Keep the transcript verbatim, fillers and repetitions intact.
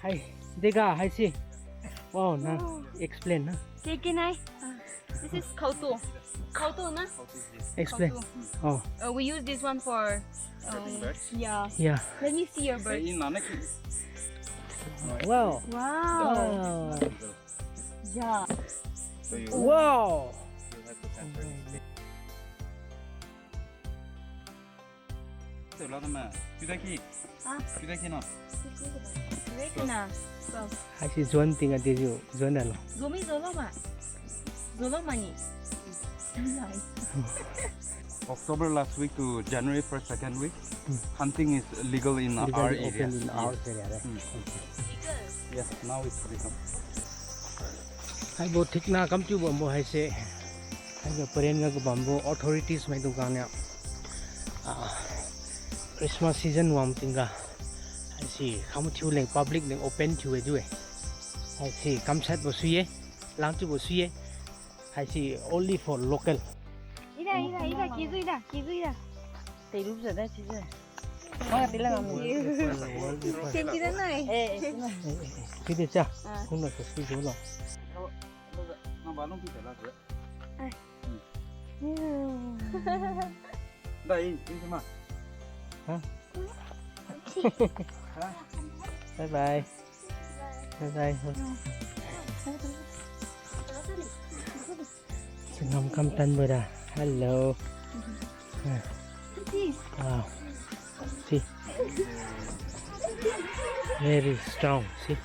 Hai, dega, hai si. Wow, na, wow, explain na. Kekinai. Ah, this is khautu. Khautu na? Explain. Khautu. Oh. Uh, we use this one for, um, birds? Yeah. Yeah. Let me see your bird. Wow. Wow. Wow. Yeah. So you, wow, you have to transfer it. Tiu la tama. Tiu daki. Ha? Tiu daki no. Tiu daki na. So. Haisi zon ting adi jiu, zon dalo. Zomi zolo ma. Zolo ma ni. October last week to January first, second week, hmm, hunting is legal in, legally, our area. Open in, yes, our area, right? Hmm. Yes, now it's legal. Haibo thikna kam thiubo bambo haise. Haiga paren ga kabambo authorities maidung khang niu, ah, Christmas season wang tingga, haisi kam thiu leng public leng open thiu-e chiu-e. Haisi kamshat bo sui-e, lang thiubo sui-e. Haisi only for local. Ida, ida, ida, kizu ida, kizu ida. Teilu jada chiujiu. Thank you. Thank you, Danai. Eh, eh, eh, eh. Sidi cha. Ah. Kung na sa sidi lo. Ah. Hmm. Dai, ini sama. Ha? Ha? Bye bye. Bye bye. Changam kam tan bo da. Hello. Ha. Wow. See. Very strong. See.